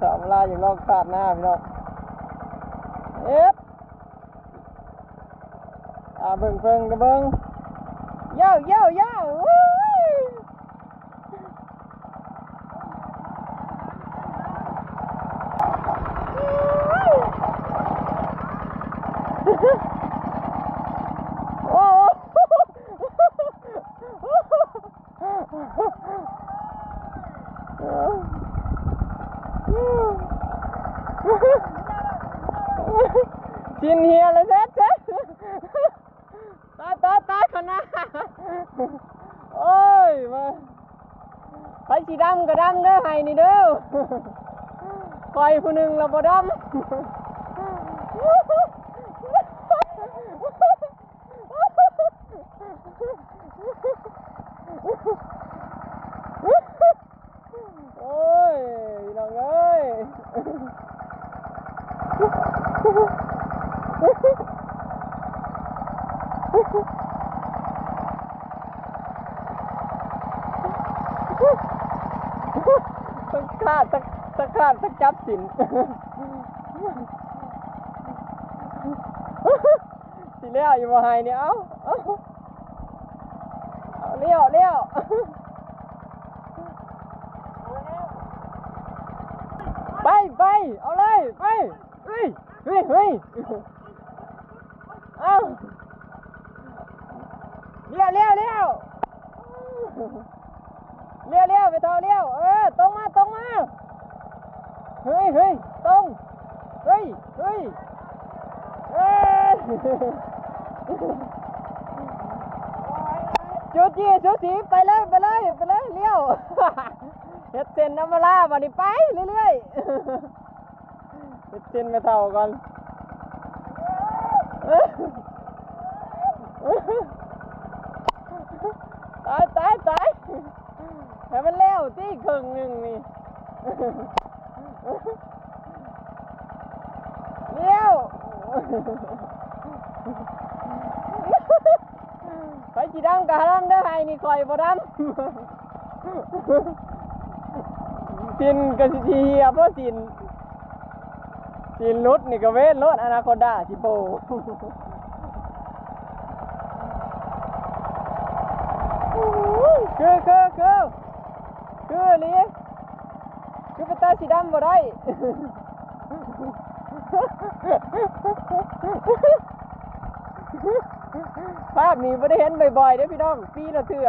ສາວມາລາຢາກລອງຄາດໜ້າພີ່ນ້ອງ ເອີບ ອ່າ ເບິ່ງ ເບິ່ງ ເບິ່ງ ໂຢ ໂຢ ໂຢ ໂອ້ ຊິນເຫຍແລ້ວເສັດ ຕາຍ ຕາຍ ຕາຍ ຂ້າງໜ້າ ໂອ້ຍ ມາ ໃຜຊິດຳກໍດຳເດີ ໄຮ່ນີ້ເດີ ຂ້ອຍຜູ້ໜຶ່ງລະບໍ່ດຳ. ໂອ້ຍ ພີ່ນ້ອງເອີຍ ທັງຄາດ ທັງ ທັງຄາດ ທັງຈັບສິນ. ຊິແລ້ວຢູ່ບໍ່ໄຮ່ນີ້ ເອົາ ເອົາ ເອົາ ລ້ຽວ ລ້ຽວ ໄປ ໄປ ເອົາເລີຍ ໄປ ເຮີ້ຍ ເຮີ້ຍ ເຮີ້ຍ ເອົາ ລ້ຽວ ລ້ຽວ ລ້ຽວ. ລ້ຽວໆ ແມ່ເຖົ້າລ້ຽວ ເອີ ຕົງມາ ຕົງມາ ເຮີ້ຍ ເຮີ້ຍ ຕົງ ເຮີ້ຍ ເຮີ້ຍ ເອີ ຈູ້ຈີ້ ສູສີ ໄປເລີຍ ໄປເລີຍ ໄປເລີຍ ລ້ຽວ ເຮັດເສັ້ນນຳມາລາ ບາດນີ້ໄປເລື້ອຍໆ. ເຮັດເຊັ່ນແມ່ເຖົ້າກ່ອນ ຕາຍ ຕາຍ ຕາຍ ໃຫ້ມັນແລ້ວຕິ ເຄິ່ງໜຶ່ງນີ້ ລ້ຽວ. ໃຜຊິດຳກໍດຳເດີ ໄຮ່ນີ້ຂ້ອຍບໍ່ດຳ ສິນກໍຊິເຫຍບໍ່ ສິນ ສິນຫຼຸດນີ້ກໍເວນໂລດ ອະນາໂຄດາຊິໂປ ຄື ຄື ຄື ຄືອີ່ຫຼີ ຄືເປັນຕາຊິດຳບໍ່ໄດ້ ພາບນີ້ບໍ່ໄດ້ເຫັນບ່ອຍໆເດ້ພີ່ນ້ອງ ປີລະເທື່ອ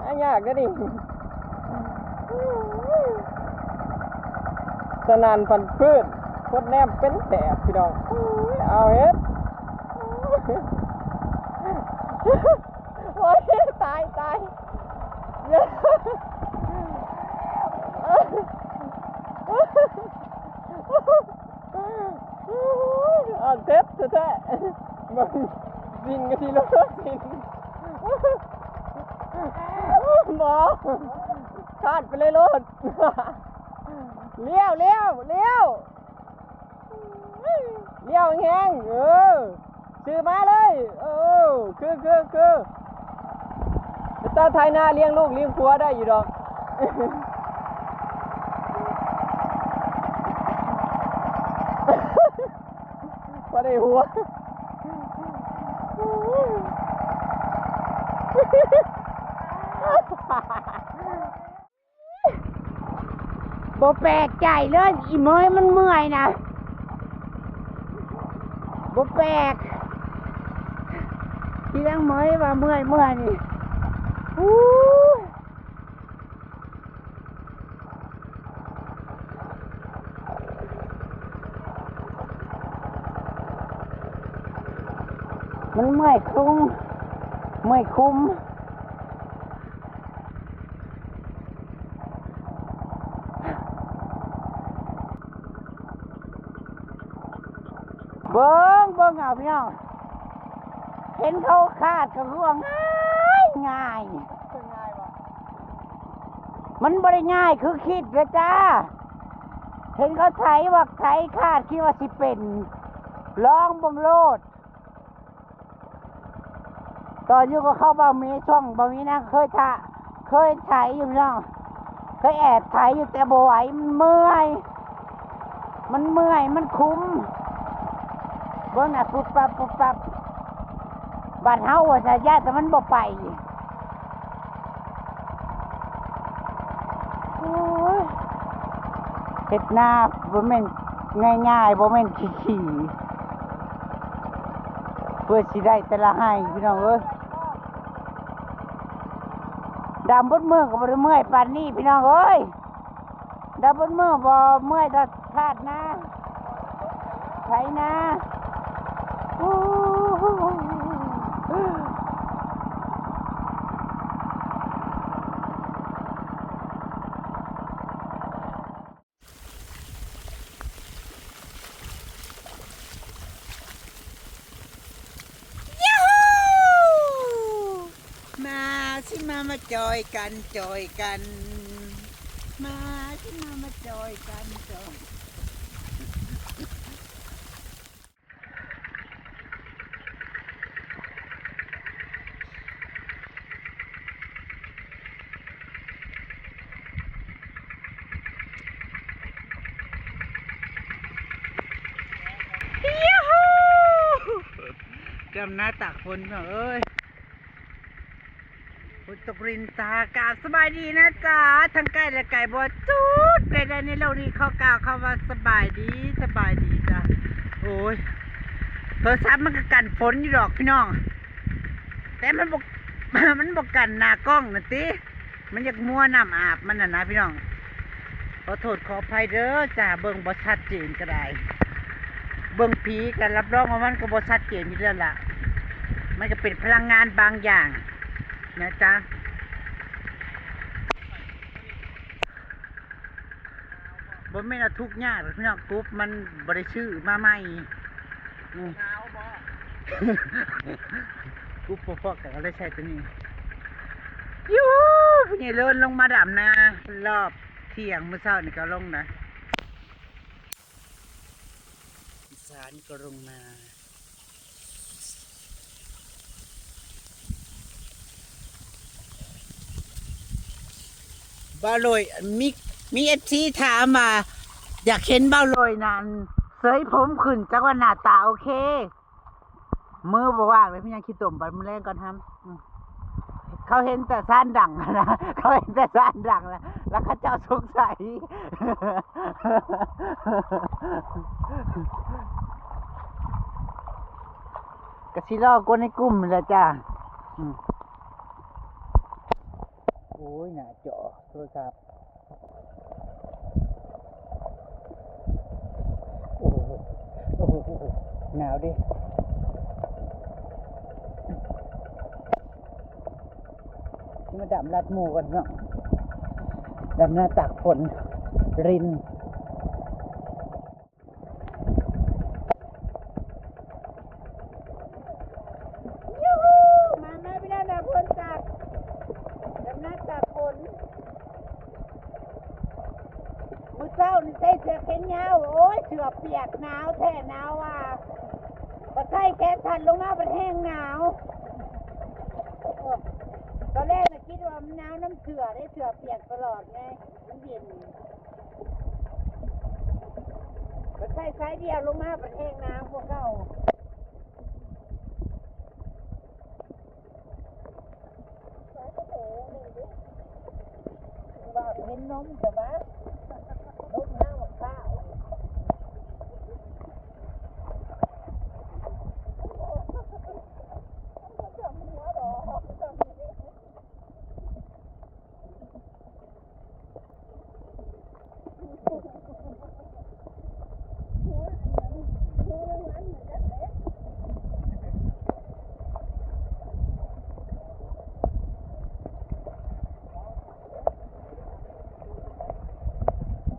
ຫາຍາກເດ້ນີ້ ສະໜັ່ນພັນພືດ ຄົນແນມເປັນແຖບພີ່ນ້ອງ ເອົາເຮັດ ໂອ້ຍ ຕາຍ ຕາຍ ເອົາເຈັບແທ້ໆ ເບິ່ງ ຊິນກໍຊິລົງ ຊິນ ບໍ່ ຄາດໄປເລີຍໂລດ ລ້ຽວ ລ້ຽວ ລ້ຽວ ລ້ຽວແຮງໆ ເອີ ຊື່ມາເລີຍ ເອີ ຄື ຄື ຄື ເປັນຕາໄຖນາລ້ຽງລູກລ້ຽງຜົວໄດ້ຢູ່ດອກ ບໍ່ໄດ້ຫົວ ບໍ່ແປກໃຈເລີຍ ອີເມີຍມັນເມື່ອຍນະ ບໍ່ແປກ ທີ່ນາງເມີຍວ່າເມື່ອຍ ເມື່ອຍນີ້ ອູ້ຍ ມັນເມື່ອຍຄຸງ ເມື່ອຍຄຸມ. ເບິ່ງ ເບິ່ງເອົາພີ່ນ້ອງ ເຫັນເຂົາຄາດກໍຄືວ່າງ່າຍ ງ່າຍ ມັນບໍ່ໄດ້ງ່າຍຄືຄິດເດີຈ້າ ເຫັນເຂົາໄຖວັກໄຖຄາດ ຄິດວ່າຊິເປັນ ລອງເບິ່ງໂລດ. ຕອນຢູ່ກັບເຂົາ ບ່າວມີ ຊ່ອງບ່າວມີນະ ເຄີຍຖ່າ ເຄີຍໄຖຢູ່ພີ່ນ້ອງ ເຄີຍແອບໄຖຢູ່ ແຕ່ບໍ່ໄຫວ ມັນເມື່ອຍ ມັນເມື່ອຍ ມັນຄຸ້ມ ເບິ່ງນະ ປຸບປັບ ປຸບປັບ ບາດເຮົາວ່າຊະ ຢ້ານແຕ່ມັນບໍ່ໄປ. ໂອ້ຍ ເຮັດນາບໍ່ແມ່ນງ່າຍໆ ບໍ່ແມ່ນຂີ້ໆ ເພື່ອຊິໄດ້ແຕ່ລະໄຮ່ ພີ່ນ້ອງເອີຍ ດຳເບິດມື້ກໍບໍ່ໄດ້ເມື່ອຍປານນີ້ ພີ່ນ້ອງເອີຍ ດຳເບິດມື້ບໍ່ເມື່ອຍເທົ່າທາດນາ ໄຖນາ. ມາຊິມາ ມາຈອຍກັນ ຈອຍກັນ ມາຊິມາ ມາຈອຍກັນ ຈອຍ. ຍາຫູ ດຳນາຕາກຝົນ ພີ່ນ້ອງເອີຍ. ຝົນຕົກລິນຕາ ກາບສະບາຍດີນະຈ໊ະ ທັງໃກ້ແລະໄກ ບໍ່ຈຸດໃດໆໃນໂລກນີ້ ຂໍກ່າວຄຳວ່າສະບາຍດີ ສະບາຍດີຈ້ະ. ໂອ້ຍ ໂທລະສັບມັນກໍກັນຝົນຢູ່ດອກພີ່ນ້ອງ ແຕ່ມັນບໍ່ ມັນບໍ່ກັນໜ້າກ້ອງນະຕິ ມັນຢາກມົວນ້ຳອາບມັນຫັ້ນນະພີ່ນ້ອງ. ຂໍໂທດຂໍອະໄພເດີຈ້າ ເບິ່ງບໍ່ຊັດເຈນກໍໄດ້ ເບິ່ງຜີກໍຮັບຮອງວ່າມັນກໍບໍ່ຊັດເຈນຢູ່ແລ້ວລະ ມັນກໍເປັນພະລັງງານບາງຢ່າງນະຈ໊ະ. ບໍ່ແມ່ນວ່າທຸກຍາກດອກພີ່ນ້ອງ ກົບມັນບໍ່ໄດ້ຊື້ມາໃໝ່ ອືມ ຫາວບໍ່? ກຸບພໍໆກັນກໍເລີຍໃຊ້ຕົວນີ້. ຢູ ຜູ້ໃຫຍ່ເລີນລົງມາດຳນາລອບທ່ຽງ ມື້ເຊົ້ານີ້ກໍລົງນະ ອີສານກໍລົງມາ. ບ່າວໂຫຼຍ ມີ ມີເອັຟຊີຖາມວ່າ ຢາກເຫັນບ່າວໂຫຼຍນັ້ນເສີຍຜົມຂຶ້ນ ຈັກວ່າໜ້າຕາໂອເຄ. ມືບໍ່ວ່າງເລີຍ ພະຍາຂີ້ຕົມ ບັດມື້ແລງກ່ອນທຳ ອືມ ເຂົາເຫັນແຕ່ຊານດັງນະ ເຂົາເຫັນແຕ່ຊານດັງນະ ແລ້ວເຂົາເຈົ້າສົງໄສ ກະຊິລໍກວນໃນກຸ່ມນີ້ແຫຼະຈ້າ ອືມ. ໂອ້ຍ ໜ້າຈໍໂທລະສັບ ໂອ້ໂຫ ໂອ້ໂຫ ໂອ້ໂຫ ໜາວເດ້ ຊິມາດຳລັດໝູ່ກ່ອນເນາະ ດຳນາຕາກຝົນລິນ. ມາ ມາ ພີ່ນ້ອງນະ ເພິ່ນຕາກ ດຳນາຕາກຝົນ ມື້ເຊົ້ານີ້ໃສ່ເສື້ອແຂນຍາວ ໂອ້ຍ ເສື້ອປຽກ ໜາວແທ້ ໜາວວ່າ ບັດໃສ່ແຂນສັ້ນລົງມາ ບັດແຮງໜາວ ຕອນແລກນະຄິດວ່າມັນໜາວນຳເສື້ອເດ້ ເສື້ອປຽກຕະຫຼອດໄງ ມັນເຢັນ. ບັດໃສ່ສາຍດຽວລົງມາ ບັດແຮງໜາວກວ່າເກົ່າ ວ່າເຫັນນົມ ແຕ່ວ່ານົມນາງບັກພ້າວ. ໂ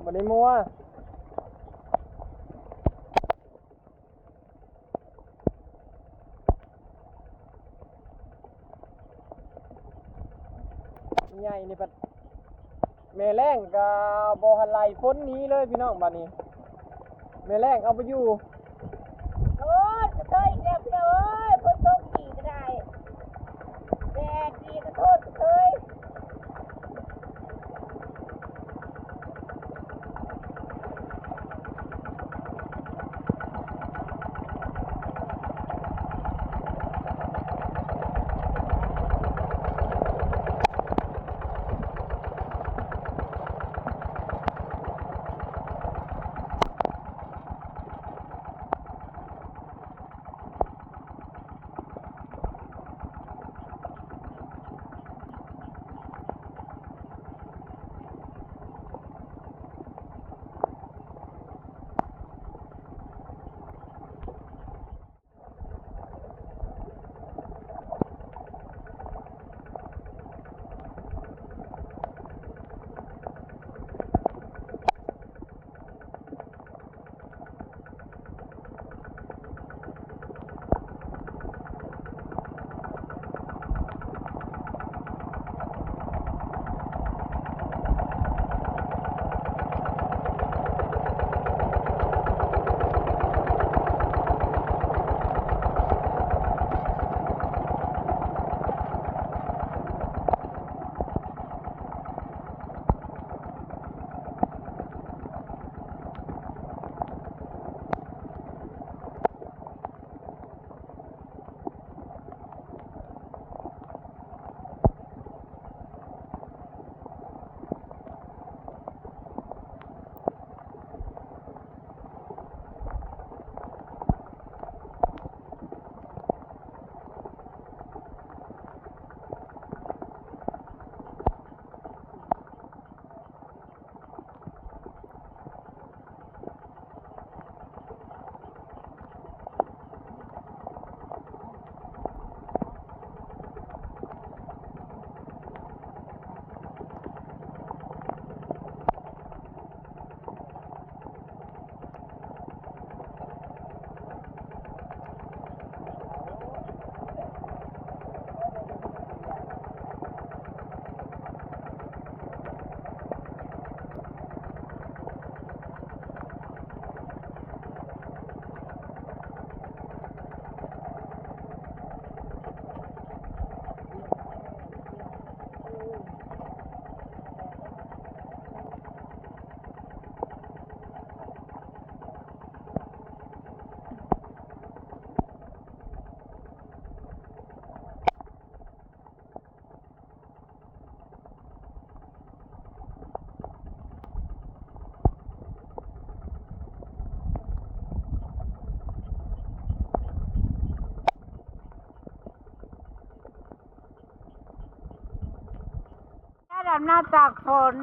ບໍ່ໄດ້ມົວ. ໃຫຍ່ນີ້ພັດ ແມ່ແລ້ງກໍບໍ່ທັນໄລ່ຝົນໜີເລີຍພີ່ນ້ອງ ບາດນີ້ແມ່ແລ້ງເອົາໄປຢູ່. ໂອ້ຍ ກະເທີຍອີກແລ້ວພີ່ນ້ອງເອີຍ ຝົນຕົກອີກກໍໄດ້ ແດດດີກະໂທດກະເທີຍ. ຖ້າດຳໜ້າຕາກຝົນ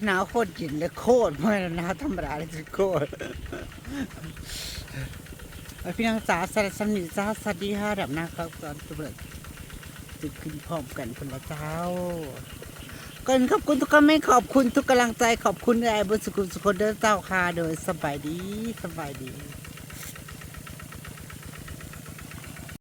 หนาวโคตรเย็นเลย โคตร บ่แม่นหนาวธรรมดาเลย โคตร เอาพี่น้องจ๋า สำหรับส่ำนี้จ้า สวัสดีค่ะ ดำนาครับตอนเบิด จะขึ้นพร้อมกันพุ่นละเจ้า ก่อนขอบคุณทุกคอมเมนต์ ขอบคุณทุกกำลังใจ ขอบคุณเอื้อยเบิดสุขุสุคนเด้อเจ้าค่ะ โดยสบายดี สบายดี